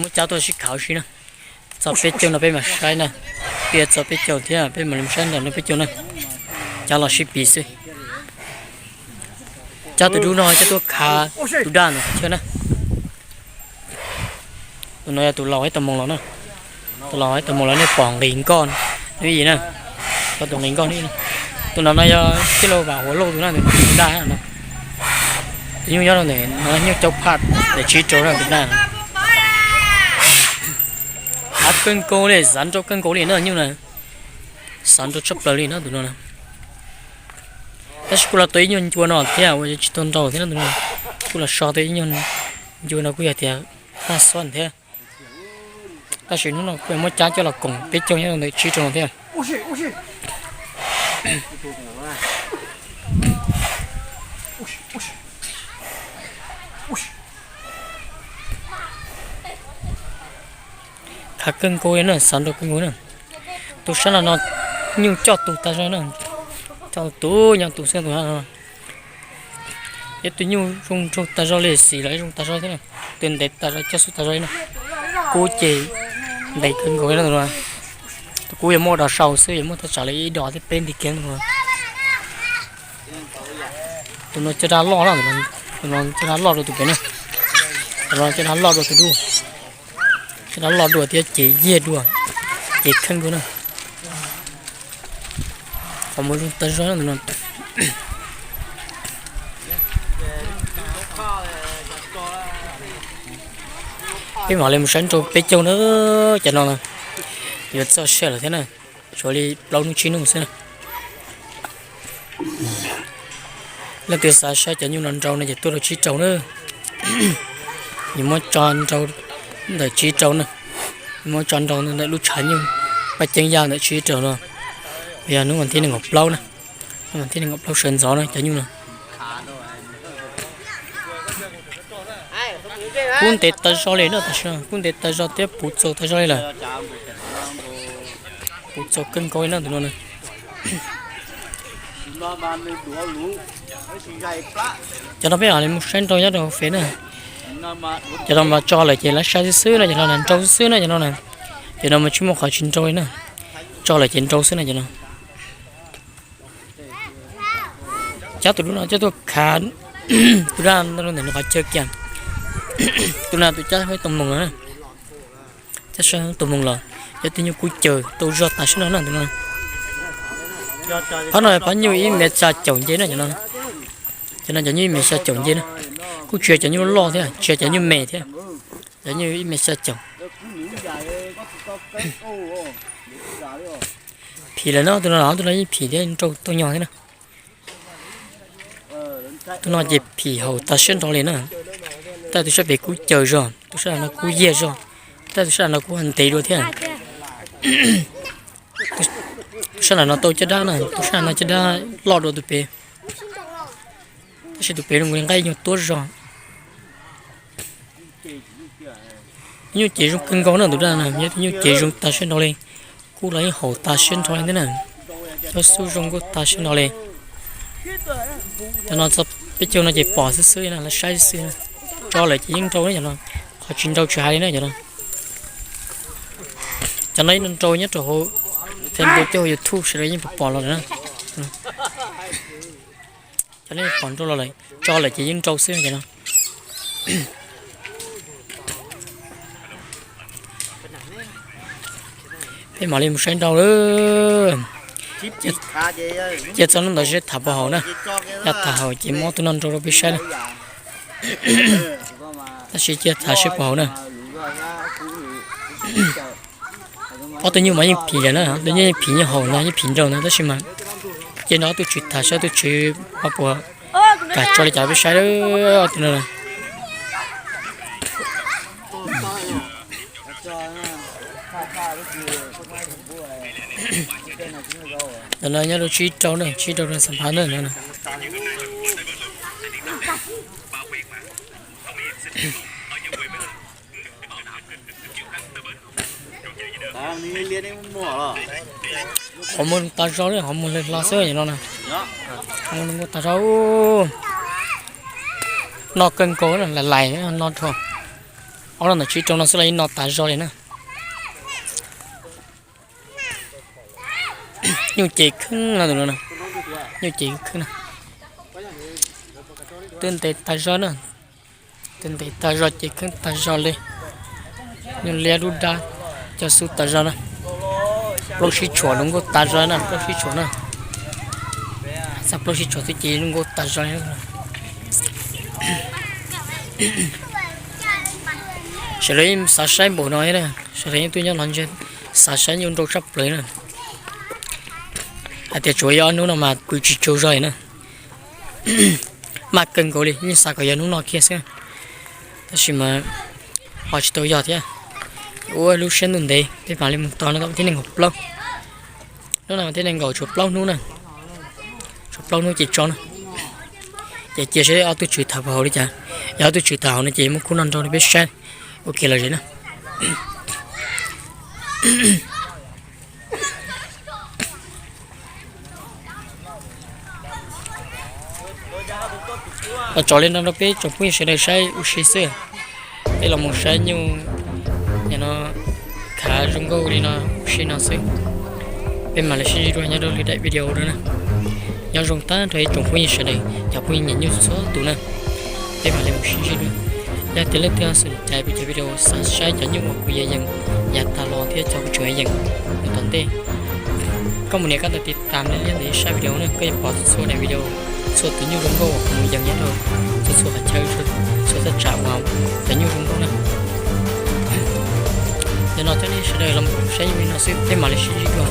Muab cab tuaj sib khav ua si na. Txog peb caug no peb mam saib na. Twb yuav txog peb caug thiab peb mam li saib ntawm no peb caug na. Cab los sib pis xwb. Cab tus dub no cab tuaj khav tus daj ntawd chaw na. Tus no yog tus laus ib tau moos los na. Tus laus ib tau moos los nej pom nqis nkoj, nws ib yim na. Tus nqis nkoj, tus no no yog tij laug Vam Huav Lauj tus na, tus daj no. Tus nyuj nyob rau ntawm no nyuj caub phaj ntawm tsib rau na tus daj no. Av kawg nkaus li, xav nrau kawg nkaus li na nyuj na. Xav nrau tshaj plaws li no tus no na. Tab sis kuj los tua ib nyuag ncua no thiab ua tsis tau nrau thiab no tus no. Kuj los so tua ib nyuag ncua no kuj yog tias tag xuab thiab. Tab sis hnub no kuj muab cab coj los koom peb caug nyob rau ntawm tsib rau no thiab. Khav kawg nkaus li na, xav nrau kawg nkaus na. Tus sab no no nyuj coj tus tag zog na. Coj tus nyob tus xwb tus no. Ib tug nyuj zoo nraug tag zog li xim los zoo tag zog thiab na. Tus ntev tag zog coj xub tag zog li na. Kub ces ntev kawg nkaus li na tus no. Tus kub yuav muaj dos sau xwb, yuav muaj thaj tsam li ib dos thiab peb nti kiag tus no. Tus no caj dab loj na, tus no caj dab loj dua tus pem na. Tus no caj dab loj dua tus dub. Caj dab loj dua thiab ces yiag dua, ces kheej dua na. Qhov muag zoo tag zog na tus no. Peb mam li mus saib nrau peb caug na, cov no na. Yuav txog sij hawm lawm thiab na, tshuav li plaub hnub tsib hnub xwb na. Leej twg xav saib cov nyuj no nrau no ces tuaj rau tsib rau na. Yuav muab tso nrau ntawm tsib rau na. Yuav muab tso nrau ntawm lub tshav nyuj Paj Ceeb Yaj ntawm tsib rau no. Yog hnub vas thib nees nkaum plaub na, hnub vas thib nees nkaum plaub sawv ntxov na cov nyuj no. Kub ntev tag zog li na, kub ntev tag zog thiab puv txaus tag zog li lawm. Puv txaus kawg nkaus li na tus no na. Cov no peb mam li mus saib nrau nyob rau hauv fem na. Cov no mas tso lawm ces lawv saib xwb xwb na, cov no nrau xwb xwb na cov no na. Cov no mas tsis muaj qhov tsis nrau li na. Tso lawm ces nrau xwb na cov no. Cab tus dub no cab tuaj khav tus daj ntawm nws qhov chaw kiag. Tus no tus cab ib tau moos los, cab ib tau moos los, cov tib nyuag kub caws tau zog tas sab no na tus no. Phab no phab nyuj ib mev xya caum nce na cov no. Cov no cov nyuj ib mev xya caum nce na. Kuj tsis yog cov nyuj loj thiab, tsis yog cov nyuj me thiab. Cov nyuj ib mev xya caum. Phim lawm no, tus no los tus no yeej phim thiab, nrau tau nyog thiab na. Tus no ces phim haum tas siab nrau li na. Tab tus sab pem kub caws zog, tus sab no kub yiag zog, tab tus sab no kub ntev dua thiab. Tus sab no tau caj dab na, tus sab no caj dab loj dua tus pem. Tab sis tus pem zoo li nqaij nyuag tuab zog. Nyuj cev zoo kawg nkaus na tus daj na, yog tus nyuj cev zoo tas siab nrau li, kub los yeej haum tas siab nrau li thiab na. Cov xub zoo nkauj tas siab nrau li. Cov no txog peb caug no ces pom xwb xwb na, lawv saib xwb xwb na. Tso lawm ces yeej nrau na cov no, qhov tsis nrau tsis hais li na cov no. Cov no yeej nrau nyob rau hauv Facebook thiab hauv YouTube sawv daws yeej pom pom los lawm na. Cov no pom nrau los lawm, tso lawm ces yeej nrau xwb na cov no. Peb mam li mus saib nrau lawm. Cia txog hnub ntawd seb tham puas haum na. Yog tham haum ces muab tus no nrau rau peb saib na. Tab sis cia tham seb puas haum na. Ob tug nyuj mas yeej phim lawm na, ob tug nyuj yeej phim, yeej haum ntag, yeej phim nrau ntag, tab sis mas cia no ob tug tswv tham saib ob tug tswv ho puas kam tso li cas peb saib ob tug no. Ntawm no nyob rau tsib rau na, tsib rau rau Xam Phav na no. Qhov muag tas zog li, qhov muag hlo xwb no na. Qhov muag tas zog. No kawg nkaus na, lais lais no rau. Ob no ntawm tsib rau no xwb los yeej no tas zog li na. Nyuj ces kheeb no, tus no, nyuj ces kheeb na. Twb ntev tag zog na, twb ntev tag zog ces kheeb tag zog li. Nyuj liab dub dab, cov xub tag zog na. Plaub sib tshuam zoo nkauj tag zog na, plaub sib tshuam na. Txog plaub sib tshuam xwb ces zoo nkauj tag zog li. Sawv daws yeej xav saib npaum no, sawv daws yeej tuaj nyob no ntsia, xav saib nyuj nrau tshaj plaws na. Hais tias tsuas yog ob hnub no mas pw tsis tsaug zog na. Maj kawg nkaus li, yeej xav kom yog hnub no kiag xwb, tab sis mas ho tsis tau yog thiab. Ua lub siab ntuj ntev, peb mam li mus tos no tau thiab nees nkaum plaub. Hnub no thiab nees nkaum, tshuav plaub hnub na, tshuav plaub hnub ces tso na. Ces cia saib ob tug tswv tham hauv li cas. Yog ob tug tswv tham hauv no ces muab khub no nrog peb saib ua ke los zem na. Los tso li no rau peb tsoom phooj ywg sawv daws saib ua si xwb. Peb los mus saib nyuj no khav zoo nkauj li no ua si no xwb. Peb mam li sib ntsib dua nyob rau lwm daim video dua na. Nyob zoo tag nrho ib tsoom phooj ywg sawv daws, cov phooj ywg nyiam nyuj txhua tus na. Peb mam li mus sib ntsib dua. Yog tias leej twg xom cai peb cov video xav saib cov nyuj uas kuv yuav yees yav tag los thiab cov kuv tseem yees mus tom ntej, koj mus nias koj tus tiv tam li liab ntawm ib sab video na, koj yuav pom txhua daim video, txhua tus nyuj zoo nkauj uas kuv mus yees nyob rau txhua txhua qhov chaw, txhua thaj tsam uas cov nyuj zoo nkauj na. Yog no thiab nej sawv daws los saib nyuj li no xwb, peb mam li sib ntsib dua.